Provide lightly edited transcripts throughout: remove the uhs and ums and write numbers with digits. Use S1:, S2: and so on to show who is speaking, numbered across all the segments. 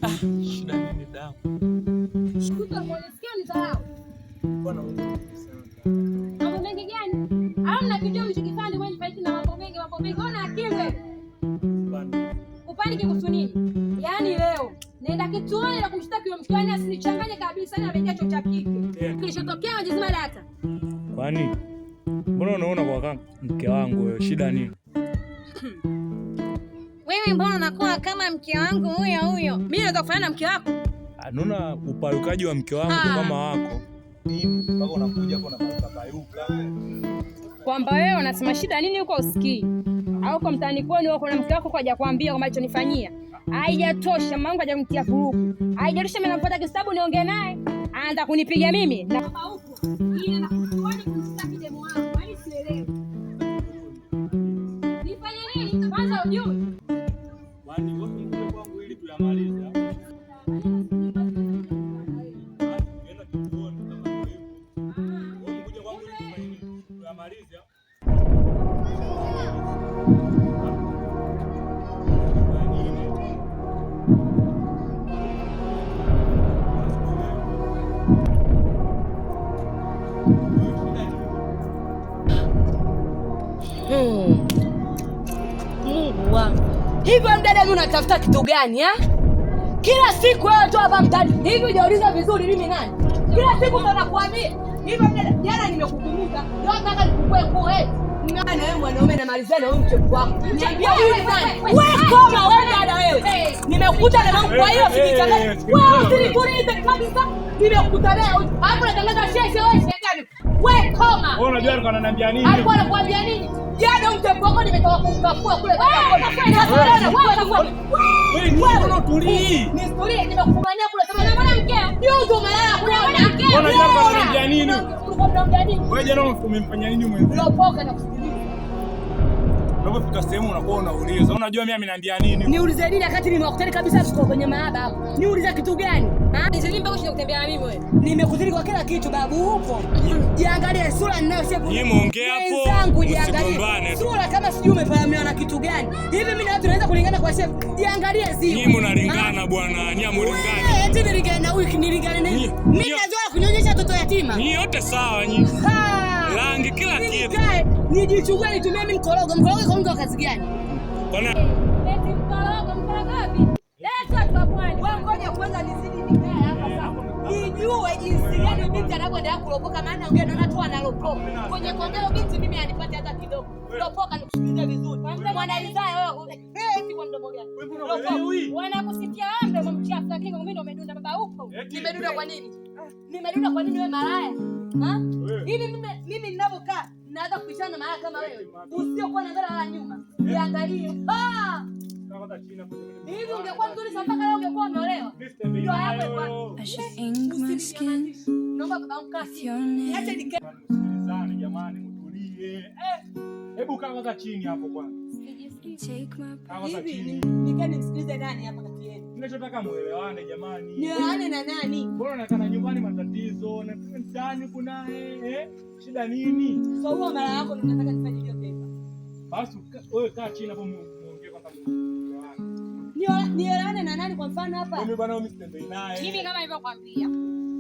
S1: Shida nini damu? Bwana
S2: Mambo mengi gani? Au mnakijua mchokifanya mwenye faiti na mambo mengi, mambo mengi. Ona akili wewe.
S1: bwana.
S2: Upaniki kuhusu nini? Yaani leo naenda kituoni na kumshtaki huyo mtu, yaani asinichanganye kabisa, yaani ameingia choo cha kike. Kilichotokea majizima data.
S1: Kwani mbona unaona kwa kama mke wangu wewe, shida nini?
S2: Wewe mbona unakuwa kama mke wangu huyo huyo? Mimi naweza kufanana na mke wako?
S1: Naona upayukaji wa mke wangu kama wako. Nini? Mpaka unakuja hapo unapayuka payuka.
S2: Kwamba wewe unasema shida nini huko usikii? Au kwa mtaani kwenu huko na mke wako kwa hajakwambia kwamba alichonifanyia. Haijatosha, mama yangu hajamtia furuku. Haijatosha mimi namfuata kisababu niongee naye. Anaanza kunipiga mimi. Na kama huko ili na kutuani kumshtaki demu wangu, yaani sielewi. Nifanye nini? Kwanza ujui.
S1: Kwani wewe mke kwangu ili tuyamalize. Ukienda kituoni kama ndio hivyo. Wewe mkuja kwangu ili tufanye nini? Tuyamalize.
S3: Mungu wangu, hivyo mdada, mimi unatafuta kitu gani ha? Kila siku wewe tu hapa mtaani hivi, hujauliza vizuri mimi nani? Kila siku ndo nakuambia hivyo mdada. Jana nimekukumbuka leo, nataka nikukue nguo eti na wewe mwanaume namalizia na wewe mchepu wako. Niambie huyu ni nani? Wewe koma wewe dada wewe. Nimekuta na mambo kwa hiyo sijichanganye. Wewe usinitulize kabisa. Nimekuta naye hapo natangaza sheshe wewe shegani. Wewe koma.
S1: Wewe unajua alikuwa ananiambia nini?
S3: Alikuwa anakuambia nini? Jana huyu mtembo wako nimetoka kumkafua kule.
S1: Wewe mbona utulii?
S3: Nistulie, nimekufumania kule sema na mwanamke. Juzi umelala kule mwanamke.
S1: Wewe unajua alikuwa ananiambia nini?
S3: Ulikuwa mnaongea nini?
S1: Wewe jana umemfanyia nini mwenzio?
S3: Ulopoka na kusikiliza.
S1: Unapofika sehemu unakuwa unauliza. Unajua mimi ameniambia nini?
S3: Niulize nini wakati nimewakutani kabisa tuko kwenye maaba hapo? Niulize kitu gani?
S2: Nizidi mpaka ushinde kutembea na mimi wewe.
S3: Nimekuzidi kwa kila kitu babu, upo. Jiangalie sura ninayo shepu.
S1: Nyie muongee hapo,
S3: Wenzangu jiangalie.
S1: msigombane.
S3: Sura kama sijui umefahamiwa na kitu gani. Hivi mimi na watu tunaweza kulingana kwa shepu. Jiangalie ziwa.
S1: Nyie mnalingana bwana, nyie hamlingani.
S3: Wewe, eti nilingane na huyu nilingane na
S1: Nyie-
S3: mimi
S1: nyie-
S3: nazoea kunyonyesha watoto yatima.
S1: Nyie yote sawa nyie.
S3: Ha!
S1: Rangi kila
S3: Mimi
S1: kitu.
S3: nikae, nijichukue nitumie mimi mkorogo. Mkorogo kwa mtu wa kazi gani?
S1: Bwana
S2: Eti mkorogo, mkorogo wapi? Leta watu wa pwani.
S3: Wewe ngoja kwanza nizidi nikae hapa sasa. Nijue jinsi gani binti anavyoendelea kuropoka, maana ongea naona tu analopoka. Kwenye kuongea binti mimi anipate hata kidogo. Ropoka nikusikilize vizuri. Mwana Isaya wewe. Eh, eti kwa mdomo gani? Ropoka.
S2: Wanakusikia wewe mdomo mchafu, lakini mimi ndo umedunda baba upo.
S3: Nimedunda kwa nini? Nimedunda kwa nini wewe malaya? Ha? Hivi mimi ninavyokaa naweza kupishana na malaya kama wewe? Usiokuwa na mbele wala nyuma. Jiangalie. Ah! Hivi ungekuwa mzuri sana mpaka leo ungekuwa umeolewa. Ndoa yako ilikuwa
S4: I should ink my skin
S3: Naomba baba mkasi.
S4: with your name.
S3: Niache nikae.
S1: Msikilizane jamani, mtulie. Hebu kaa kwanza chini hapo kwanza.
S4: And take my
S1: Kaa kwanza
S3: Hivi
S1: chini.
S3: nikae nimsikilize nani hapa kati yenu?
S1: Ninachotaka muelewane jamani.
S3: Nielewane na nani?
S1: Mbona unaonekana nyumbani matatizo na mtaani kunaye eh? Shida nini?
S3: So huo mara yako ndio nataka nifanye hiyo paper.
S1: Basi wewe kaa chini hapo muongee kwanza muelewane.
S3: Nielewane na nani kwa mfano hapa?
S1: Mimi bwana mimi sitembei naye.
S2: Mimi kama nilivyokuambia,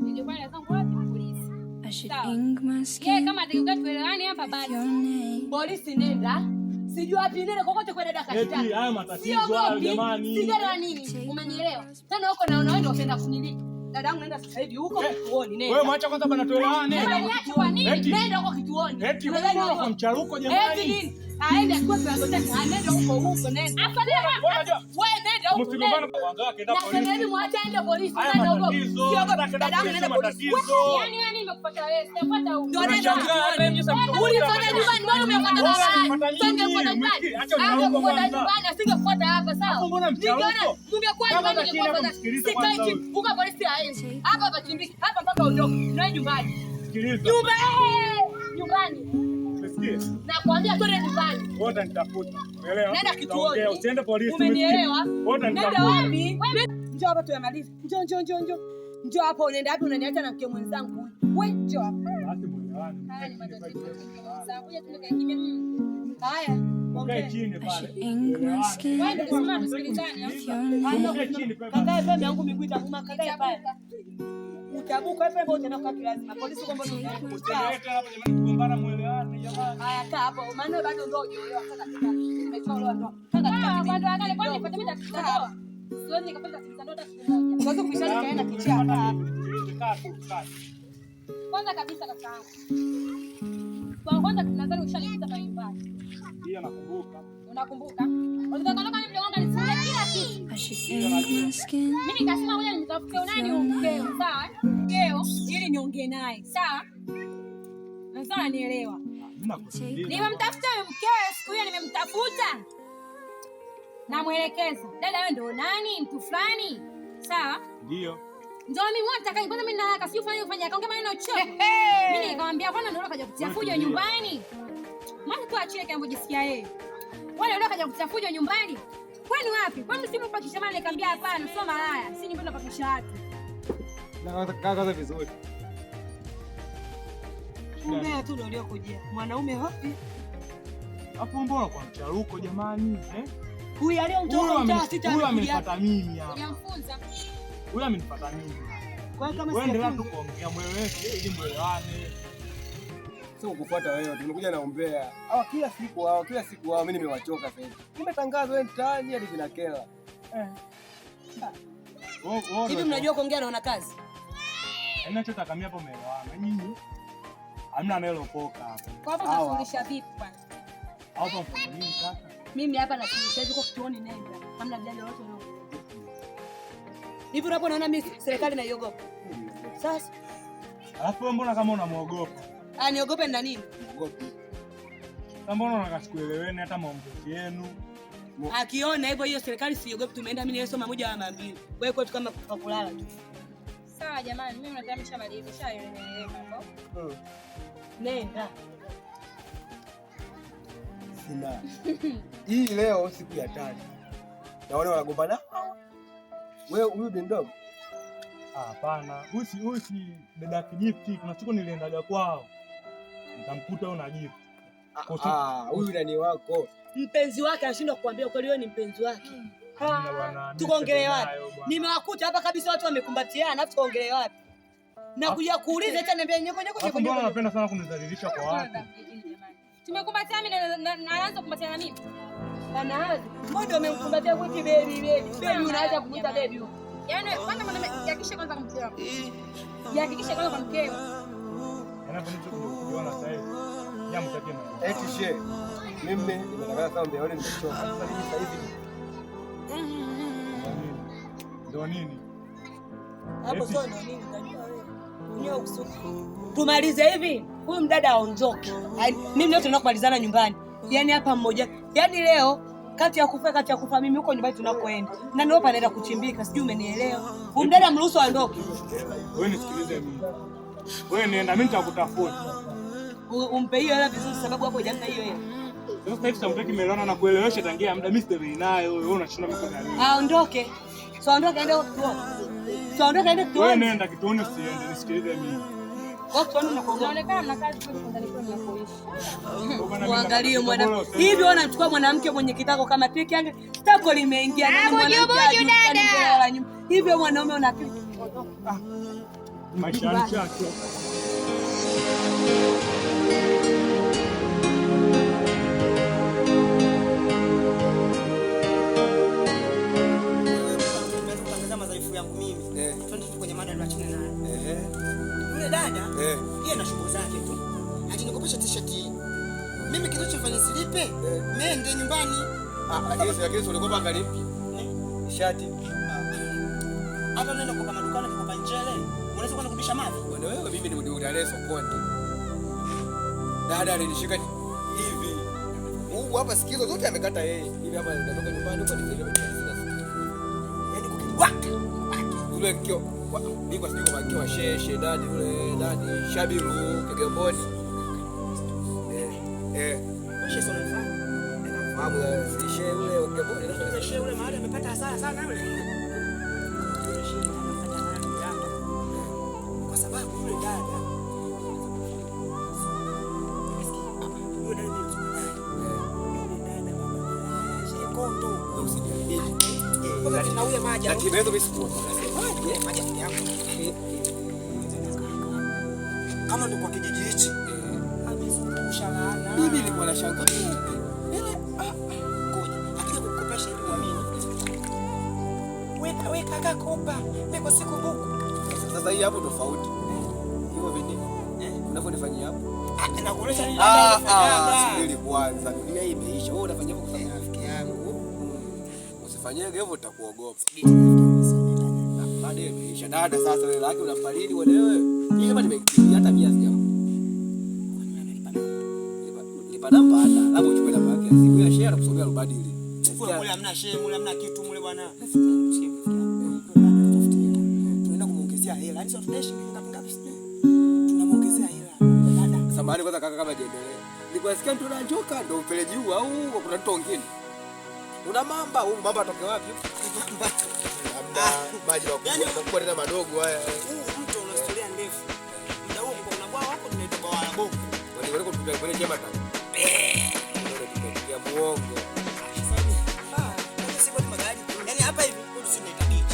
S2: nilikuwa na zangu wapi polisi.
S4: I should
S2: Sawa.
S4: ink my
S2: Yeye
S4: skin
S2: kama atakiuka tuelewane hapa
S4: with
S2: basi.
S4: your name.
S3: Polisi nenda. Sijui wapi nenda kokote kwa dada
S1: Eti
S3: kashitaka.
S1: haya matatizo hayo
S3: Siogopi.
S1: jamani.
S3: Sijala nini? Umenielewa? Tena huko naona wewe ndio utaenda kunilipa. Dadangu nenda sasa hivi huko kituoni nenda.
S1: Wewe mwacha kwanza bwana tuelewane.
S2: Sema niache kwa nini?
S1: Eti
S3: Nenda huko kituoni.
S1: eti
S3: Unadhani
S1: wewe
S3: wewe
S1: kwa mcharuko
S3: Eti
S1: jamani.
S3: nini? Aende achukue kiwango chake, anende huko huko nenda.
S2: Afadhali
S1: Wewe unajua
S3: Wewe nenda huko.
S1: msigombane
S3: nenda.
S1: kwa wangu akaenda
S3: Na sasa hivi
S1: polisi.
S3: mwache aende polisi.
S1: Haya
S3: Nenda huko.
S1: matatizo,
S3: Siogopi.
S1: nataka
S3: Dadangu
S1: polisi
S3: nenda polisi.
S1: matatizo.
S2: Yaani wewe nini nimekufuata wewe? Sijafuata huko.
S3: Ndio nenda
S1: Unashangaa hata
S3: kituoni.
S1: mimi sasa mtu
S3: Ulifanya nyumbani, wewe umefuata
S1: Wewe
S3: nyumbani.
S1: ulifuata nini?
S3: Singekufuata nyumbani.
S1: Mwiski, acha mcharuko
S3: Angekufuata
S1: kwanza.
S3: nyumbani, asingekufuata hapa, sawa?
S1: Hapo mbona mcharuko?
S3: Ningeona mungekuwa
S1: Kama
S3: nyumbani
S1: hata chini hapo
S3: ningekuwa
S1: msikilize
S3: sikai
S1: kwanza
S3: chini.
S1: huyu.
S3: Huko polisi haendi. Hapa pachimbiki, hapa mpaka uondoke. Na nyumbani.
S1: Sikiliza.
S3: Nyumbani.
S1: Umesikia?
S3: Nakwambia twende nyumbani.
S1: Wewe utanitafuta. Umeelewa?
S3: Nenda kituoni.
S1: Utaongea, usiende polisi.
S3: Umenielewa?
S1: Wewe
S3: Nenda
S1: utanitafuta.
S3: wapi? Njoo hapa tuyamalize. Njoo njoo njoo njoo. Njoo hapa unaenda wapi unaniacha na mke mwenzangu huyu? We njoo hapa.
S1: Basi muelewane.
S2: Haya ni matatizo. Sawa, kuja tu nikae kimya.
S3: Haya.
S1: Ukae chini
S4: I
S1: pale.
S4: should ink my skin
S2: Wewe ndio simama tusikilizane.
S4: with your name.
S1: Ukae chini pale.
S3: Kakae pembe yangu miguu itakuuma, kakae pale. Utabuka wewe pembe utaenda kwa kilazima. Polisi kwamba
S4: Take my
S1: Usiendelee tena hapa jamani kugombana muelewane jamani.
S3: Haya, kaa hapo. Maana bado ndio hujaolewa kaka kaka. Nimeshaolewa ndoa. Kaka
S2: Ah, kwa ndoa gani? Kwani nipate mimi tatizo ndoa? Siwezi nikapata tatizo ndoa hata siku moja.
S3: Siwezi kubishana kaenda kichaa. Kaa hapo.
S1: Nisikilize, kaa tu, kaa.
S2: Kwanza kabisa kakaangu. Kwa kwanza nadhani ushanikuta pale nyumbani.
S1: Hiyo nakumbuka.
S2: Unakumbuka? Ulitaka mimi mdogo wangu alisimulia kila kitu.
S4: I should ink my skin
S2: Mimi nikasema ngoja nimtafute nani huyu mkeo, sawa? Eh? Mkeo ili niongee naye, sawa? Nadhani nielewa.
S1: Mimi nakusikiliza.
S2: Nimemtafuta huyu mkeo siku hiyo nimemtafuta. Namwelekeza. Dada wewe ndio nani? Mtu fulani. Sawa?
S1: Ndio.
S2: Ndio mimi mwana kwanza mimi na haraka sijui fanya fanya akaongea maneno chocho. Mimi nikamwambia kwanza ndio kaja kutia fujo nyumbani. Maana tu achie kama unajisikia yeye. Wale ndio kaja kutia fujo nyumbani. Kwani wapi? Kwani simu pakisha mali nikamwambia hapana, sio malaya. Si nyumbani napakisha watu.
S5: Na kaa kwanza vizuri.
S3: Umbea tu ndio uliokujia. Mwanaume hopi.
S1: Hapo mbona kwa mcharuko jamani? Eh?
S3: Huyu aliyemtoka
S1: Huyu
S3: mtaa sita
S1: huyu
S3: amekuja.
S1: amenifuata mimi hapa.
S2: Hujamfunza.
S1: Huyu amenifuata mimi.
S3: Kwa hiyo kama
S1: Wewe endelea tu
S3: sijafunza.
S1: kuongea mweleweke ili mwelewane.
S5: Sio kukufuata wewe, tumekuja na umbea. Hawa kila siku hao, kila siku hao, mimi nimewachoka sasa hivi. Nimetangazwa wewe mtaani hadi vinakela.
S1: Wewe wewe
S3: Hivi mnajua kuongea na wanakazi?
S1: Ninachotaka mimi hapo mwelewane. Nyinyi hamna anayelopoka hapa.
S2: Kwa hapo tunafundisha vipi bwana?
S1: Hapo mfanya nini kaka?
S3: Mimi hapa nafundisha hivi kwa kituoni nenda. Hamna mjadala wote unao. Hivi unapoona mimi serikali naiogopa. Sasa,
S1: Alafu wewe mbona kama unamuogopa?
S3: ah niogope na nini?
S5: Ogopi.
S1: Sasa mbona unataka sikueleweni hata maongezi yenu?
S3: Akiona hivyo hiyo serikali siogopi, tumeenda mimi nilisoma moja wa mbili. Wewe kwetu kama kufa kulala tu.
S2: Sawa jamani, mimi nadhani nishamaliza, nishaeleweka hapo.
S3: Nenda.
S5: Sina. Hii leo siku ya tatu. Naona wanagombana. Wewe huyu bi mdogo.
S1: Ah, hapana. Huyu si dada kijifti. Kuna siku niliendaga kwao. Nikamkuta huyo na gift.
S5: Ah, huyu nani wako?
S3: Mpenzi wake anashindwa kukuambia ukweli, wewe ni mpenzi wake.
S1: Hamna bwana, mimi
S3: Tukaongelee
S1: sitaki
S3: wapi?
S1: nayo bwana.
S3: Nimewakuta hapa kabisa watu wamekumbatiana, afu tukaongelee wapi? Na kuja kuuliza eti niambia nyoko nyoko
S1: Alafu
S3: nyoko.
S1: mbona
S3: Nyoko.
S1: unapenda sana kunidhalilisha kwa watu?
S2: Tumekumbatiana mimi na naanza kukumbatiana mimi.
S3: Anaanza. Mbona umemkumbatia kuti baby baby? Baby unaanza kumuita baby huko.
S2: Yaani kwanza mwanaume jihakikishe kwanza kwa mkeo. Jihakikishe kwanza kwa mkeo.
S1: Yaani hapo nilichokujiona sasa hivi. Jambo mtaki na.
S5: Eti she. Mimi nimetangaza sana mbeoni nimechoka. Sasa mimi sasa hivi
S1: Ndio nini?
S3: Hapo
S1: Eti.
S3: sio ndo nini utajua wewe. Mwenyewe ukusuki. Tumalize hivi, huyu mdada aondoke. Yaani, mimi leo tunaenda kumalizana nyumbani. Yaani hapa mmoja. Yaani leo kati ya kufa mimi huko nyumbani tunakoenda. Na ndio hapa naenda kuchimbika, sijui umenielewa. Huyu mdada mruhusu aondoke.
S1: Wewe nisikilize mimi. Wewe nenda, mimi nitakutafuta.
S3: Umpe hiyo hela vizuri sababu hapo hujampa hiyo hela.
S1: Sasa hivi samtaki melana na kuelewesha tangia muda mimi sitembei nayo, wewe unashinda mimi kwa nini?
S3: Aondoke. So aondoke aende kituoni. So aondoke aende
S1: Wewe
S3: kituoni.
S1: nenda kituoni usiende, nisikilize mimi.
S3: Kwa kituoni unakuogopa.
S2: Inaonekana mna kazi kweli ndani kwenu mnakoishi.
S3: Muangalie mwanamke. Hivi wewe unamchukua mwanamke mwenye kitako kama tiki yange, tako limeingia na ni mwanamke hajulikani mbele wala nyuma. Hivyo mwanaume una akili.
S1: Maisha yangu chacho.
S6: Kutangaza madhaifu yangu mimi.
S5: Eh.
S6: Twende tu kwenye mada tuachane nayo.
S5: Ehe.
S6: Yule dada
S5: Eh.
S6: yeye na shughuli zake tu. Ati nikopesha t-shirt hii. Mimi kinachofanya silipe, nende nyumbani.
S5: Ah, lakini si ulikopa angalipi? Shati.
S6: Hata unaenda kukopa madukani kukopa njele. Unaweza kwenda kurudisha mavi.
S5: Bwana wewe mimi ni mdada sokoni. Dada alinishika hivi. Huu hapa sikizo zote amekata yeye. Hivi hapa natoka nyumbani huko ndio sina sikio.
S6: Yaani kukiwaka.
S5: Yule kio mimi kwa sijui kwa kio sheshe nani yule nani Shabiru Kigamboni. Eh.
S6: Wewe sio unamfahamu.
S5: Nafahamu si shehe yule Kigamboni.
S6: Yule shehe yule mahali amepata hasara sana yule. Yule shehe amepata hasara yako. Kwa sababu yule dada yule dada ni mzuri. Yule dada Au ya maji.
S5: Na tiba yetu mimi sikuwa. Unasemaje?
S6: Maji rafiki yangu. Kama ndo kwa kijiji hichi. Amezungusha laana.
S5: Mimi nilikuwa nashangaa.
S6: Ile ngoja. Akija kukopesha ili uamini. Weka weka kaka kopa. Mimi kwa siku buku.
S5: Sasa hii hapo tofauti. Hivyo vindi. Unavyonifanyia hapo.
S6: Ah, nakuonesha nini?
S5: Subiri kwanza. Dunia hii imeisha. Wewe unafanya hivyo kwa sababu
S6: Rafiki yangu.
S5: usifanyege hivyo utakuogopa. Baada imeisha. Dada sasa wewe laki unampa nini wewe? Hii kama nimeingia hata 100 sijampa. Lipa namba hata. Labda uchukue namba yake ya simu. Ile share nakusomea rubadili.
S6: Kule mule hamna share, mule hamna kitu mule bwana. Tunaenda kumuongezea hela. Yaani sio tunaishi ngapi ngapi sijui. Tunamuongezea hela. Dada.
S5: Samahani kwanza kaka, kama jiendelee. Nilikuwa mtu unachoka ndio mfereji huu au kuna mtu mwingine? Una mamba, huu mamba atoke wapi? Labda maji makubwa makubwa tena madogo haya.
S6: Huu mto una historia ndefu. Muda huo kulikuwa kuna bwawa hapo tunaitwa bwawa la Boko.
S5: Wale wale kutupa kwenye chema ta. Ndio muongo.
S6: Ah, sasa ni magari. Yaani hapa hivi kwetu sisi tunaita beach.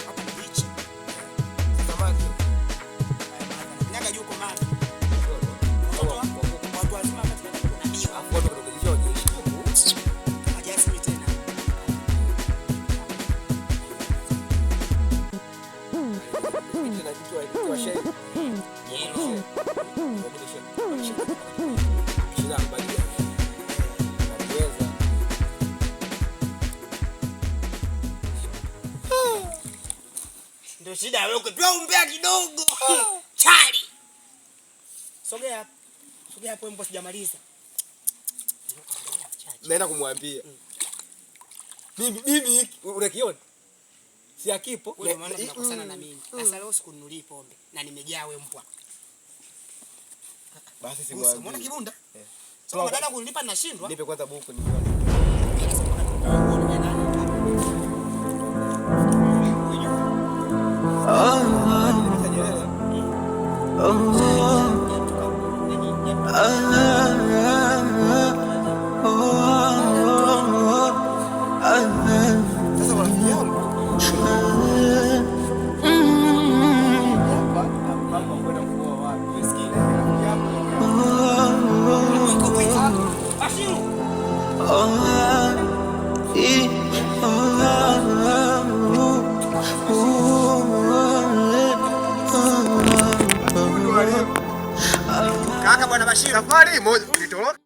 S6: Hapa ni beach.
S5: Samaki.
S6: Kanyaga juu kwa maji. Watoto watu wazima katika kuna biwa.
S5: Afu watu kutoka jeshi.
S6: Hajasimi tena.
S5: Kitu na kitu kitu shehe.
S6: Yelo.
S5: Shida kubadilika. Nakuweza.
S6: Ndio shida wewe ukipewa umbea kidogo. Chali. Sogea hapo. Sogea hapo mbona sijamaliza.
S5: Naenda kumwambia. Mimi hiki unakiona? Si akipo.
S6: Wewe maana tunakosana na mimi. Sasa leo sikununulii pombe na nimejaa wewe mbwa.
S5: Basi
S6: Umeona
S5: simwambie.
S6: kibunda? Sasa kama dada kunilipa nashindwa.
S5: Nipe kwanza buku nione. Sasa rafiki yangu. Hapa hapa kwenda kuoa wapi? Usikie rafiki yangu.
S6: Bashiru.
S5: Kaka bwana Bashiru. Safari moja tulitoroka.